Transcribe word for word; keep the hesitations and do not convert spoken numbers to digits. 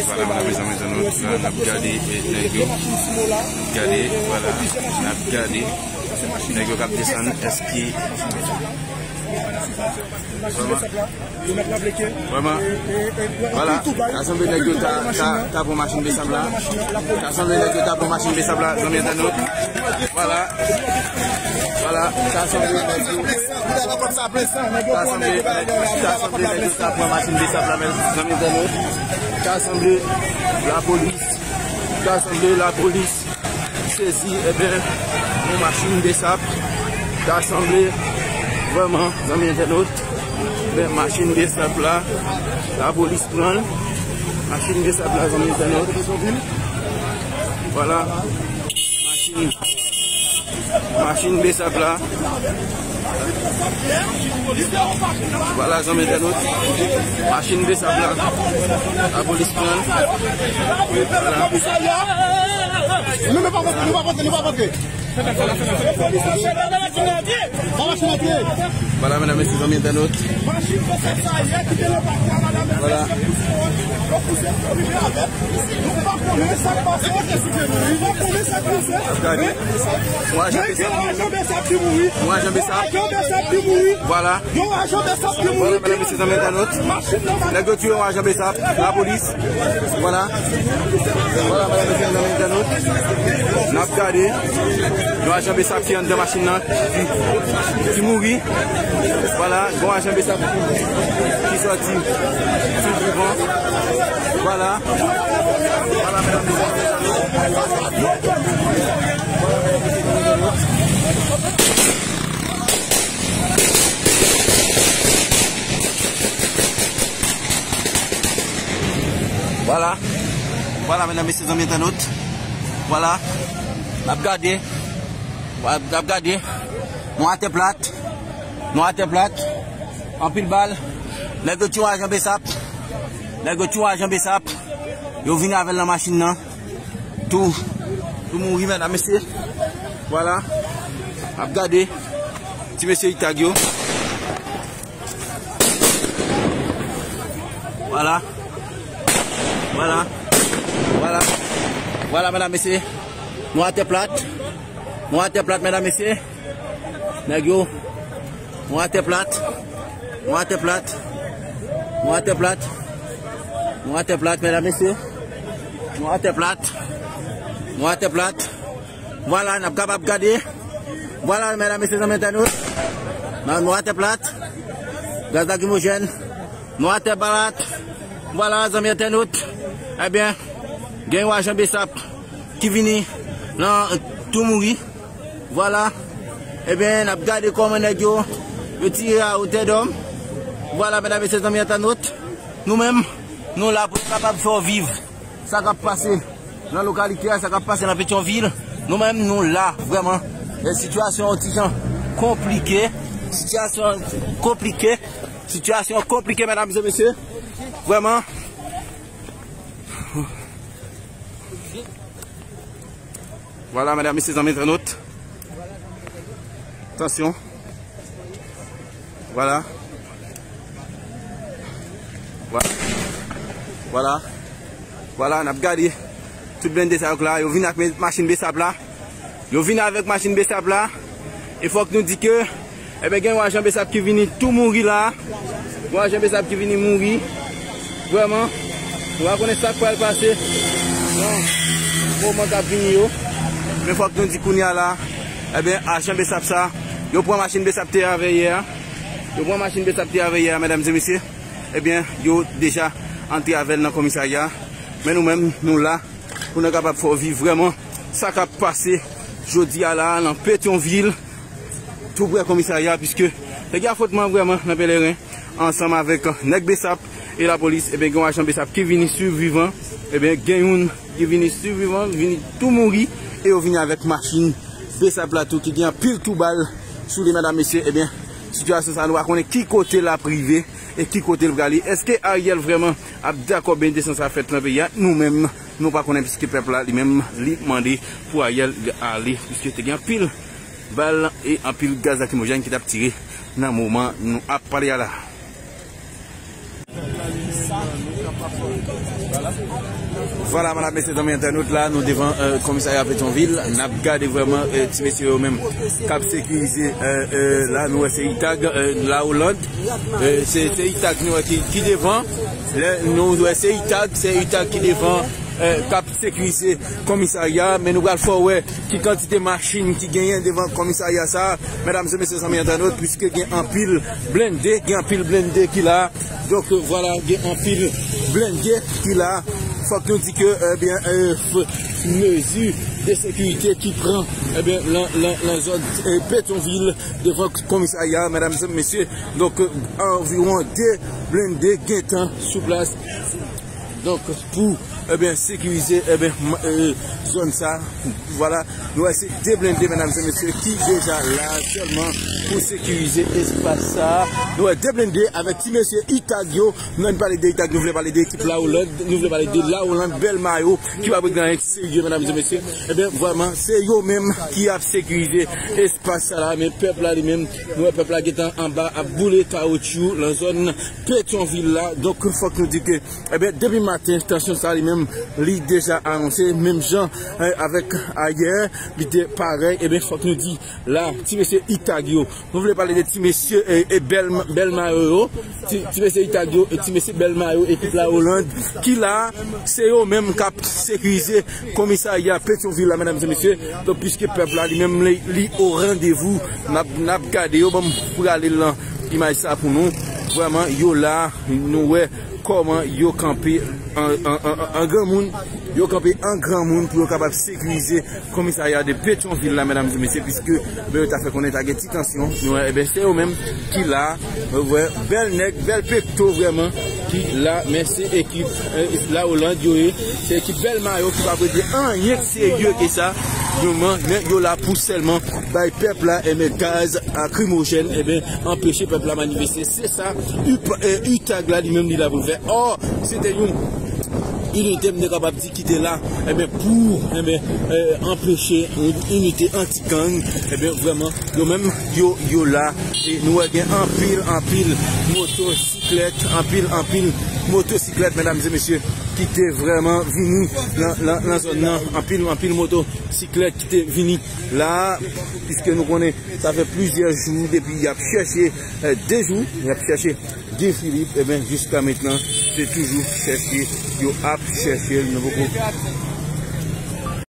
Voilà, mesdames et messieurs, mesdames, n ap gade, e, nèg yo. Gade, voilà, n ap gade. Nèg yo k ap desann, èske Vrèman. Vrèman. Voilà. Ta sanble nèg yo ta, ta, ta pran machin besap la. Ta sanble nèg yo ta pran machin besap la, zanmi entènot. Voilà. Voilà. Ta sanble nèg yo. Ta sanble, ta sanble nèg yo ta pran machin besap la, men zanmi entènot. Ta sanble lapolis. Ta sanble lapolis. Sezi, ebyen, yon machin besap. Ta sanble vrèman, zanmi entènot. Ebyen, machin besap la, lapolis pran l. Machin besap la, zanmi entènot. Voilà. Machin, machin besap la. Voilà, zanmi entènot. Machin besap la. Lapolis pran l. Voilà. Non, nou pa vote, nou pa vote, nou pa vote. Voilà, medam, mesye, zanmi entènot. Voilà. Gade. Yon ajan besap. Yon ajan besap. Voilà. Voilà, medam, mesye, zanmi entènot. Nèg yo tiye yon ajan besap. Lapolis. Voilà. Voilà, medam, mesye, zanmi entènot. N ap gade. Yon ajan besap ki anndan machin nan. Ki, ki mouri. Voilà. Yon ajan besap ki, ki sòti. Sou divan. Voilà. Voilà, medam, mesye, zanmi entènot. Voilà. Voilà, medam, mesye, zanmi entènot. Voilà. N ap gade. Voilà, n ap gade. Nou atè plat. Nou atè plat. Anpil bal. Nèg yo tchou ajan besap. Nèg yo tchou ajan besap. Yo vini avè l nan machin nan. Tou, tou mouri, medam, mesye. Voilà. Ap gade. Ti mesye Itag yo. Voilà. Voilà. Voilà. Voilà, medam, mesye. Nou atè plat. Nou atè plat, medam, mesye. Nèg yo. Nou atè plat. Nou atè plat. Nou atè plat. Nou atè plat, medam, mesye. Nou atè plat. Nou atè plat. Vwala, n ap kapab gade. Vwala, medam, mesye, zanmi entènot. Nan, nou atè plat. Gaz lakrimojèn. Nou atè plat. Vwala, zanmi entènot. Ebyen, gen yon ajan besap ki vini nan tou mouri. Vwala. Ebyen, n ap gade kòman nèg yo, yo tire a otè dòm. Vwala, medam, mesye, zanmi entènot. Nou menm, nou la pou nou kapab fè w viv sa k ap pase nan lokalite a, sa k ap pase nan Petyonvil. Nou menm, nou la, vrèman. E sitiyasyon an ti jan konplike. Sitiyasyon konplike. Sitiyasyon konplike, medam e mesye. Vrèman. Vwala, medam, mesye, zanmi entènot. Tansyon. Vwala. Vwala. Vwala. Vwala, n ap gade. Tout blende sa yo k la, yo vin ak me-, machin besap la. Yo vin avèk machin besap la. E fòk nou di ke, ebyen, gen yon ajan besap ki vini tou mouri la. Yon ajan besap ki vini mouri. Vrèman, nou pa konnen sa k pral pase nan moman k ap vini yo. Men fòk nou di kounye a la, ebyen, ajan besap sa, yo pran machin besap te avè yè a. Yo pran machin besap te avè yè a, medam e mesye. Ebyen, yo deja antre avè l nan komisarya. Men nou menm, nou la pou nou kapab fè w viv vrèman sa k ap pase jodi a la nan Petyonvil, tou prè komisarya, piske te gen afwontman vrèman nan Pèleren ansanm avèk nèg besap e lapolis. Ebyen, gen yon ajan besap ki vini sivivan. Ebyen, gen youn ki vini sivivan, vini tou mouri, e yo vini avèk machin besap la tou ki gen anpil tou bal sou li, medam, mesye. Ebyen, sitiyasyon sa, nou pa konnen ki kote l ap rive e ki kote l prale. Èske Ariel vrèman ap dakò bende san sa fèt nan peyi a? Nou menm, nou pa konnen, piske pèp la, li menm, li mande pou Ariel ale, piske te gen anpil bal e anpil gaz lakrimojèn ki t ap tire nan moman nou ap pale a la. Vwala, medam, mesye, zanmi entènot, la nou devan, euh, komisarya Petyonvil. N ap gade vrèman, euh, ti mesye yo menm k ap sekirize, euh, euh, la nou wè se Itag, euh, La Hollande. Euh, se, se Itag nou wè ki, ki devan. Lè nou wè se Itag, se Itag ki devan, euh, k ap sekirize komisarya. Men nou pral fè w wè ki kantite machin ki genyen devan komisarya sa, medam e mesye, zanmi entènot, piske gen anpil blende, gen anpil blende ki la. Donk, vwala, gen anpil blende ki la. Fòk nou di ke, ebyen, euh, f- mezi de sekirite ki pran, ebyen, lan, lan, lan zòn, euh, Petyonvil, devan komisarya, medam e mesye. Donk, euh, anviwon de blende gentan sou plas. Donk, pou, ebyen, sekirize, ebyen, m- euh, zòn sa. Vwala, nou wè se de blende, medam e mesye, ki deja la sèlman pou sekirize espas sa. Nou wè de blende avèk ti mesye Itag yo. Nou pale de Itag, nou vle pale de ekip La Hollande, nou vle pale de La Hollande, Bèl Mayo, ki pa ret nan anyen serye, medam e mesye. Ebyen, vrèman, se yo menm ki ap sekirize espas sa la, men pèp la li menm, nou wè pèp la gentan anba ap boule kawotchou lan zòn Petyonvil la. Donk, fòk nou di ke, ebyen, depi maten, tansyon sa li menm, li deja anonse, menm jan, eh, avèk ayè, li te parèy, ebyen, fòk nou di, la, ti mesye Itag yo, nou vle pale de ti mesye, eh, eh, Bèl, Bèl Mayo yo, ti, ti mesye Itag yo, eh, ti mesye Bèl Mayo, ekip La Hollande, ki la, se yo menm k ap sekirize komisarya Petyonvil la, medam e mesye. Donk, piske pèp la, li menm, li, li o randevou, n ap, n ap gade yo, ban m prale lan imaj sa pou nou. Vrèman, yo la, nou wè kòman yo kanpe an, an, an, an, an granmoun. Yo kanpe an granmoun pou yo kapab sekirize komisarya de Petyonvil la, medam e mesye, piske, ben, yo ta fè konnen ta gen ti tansyon. Nou wè, ebyen, se yo menm ki la, nou wè, bèl nèg, bèl pekto vrèman, ki la, men se ekip, eh, La Hollande yo ye, se ekip Bèl Mayo ki pa ret nan anyen serye ke sa. Yo, men yo la pou sèlman bay pèp la, ebyen, gaz lakrimojèn, ebyen, anpeche pèp la manifeste. Se sa, U- eh, Itag la li menm li la pou l fè. Ò, se te yon inite, m te kapab di, ki te la, ebyen, pou, ebyen, eh, anpeche yon inite anti-gang, ebyen, vrèman, yo menm, yo, yo la, e nou wè gen anpil, anpil motosiklèt, anpil, anpil motosiklèt, medam e mesye, ki te vrèman vini nan, nan, nan zòn nan, anpil, anpil motosiklèt ki te vini la, piske nou konnen sa fè plizyè jou depi y ap chèche, eh, de jou, y ap chèche Guy Philippe, ebyen, jiska mentnan, se toujou chèche, yo ap chèche l, nou poko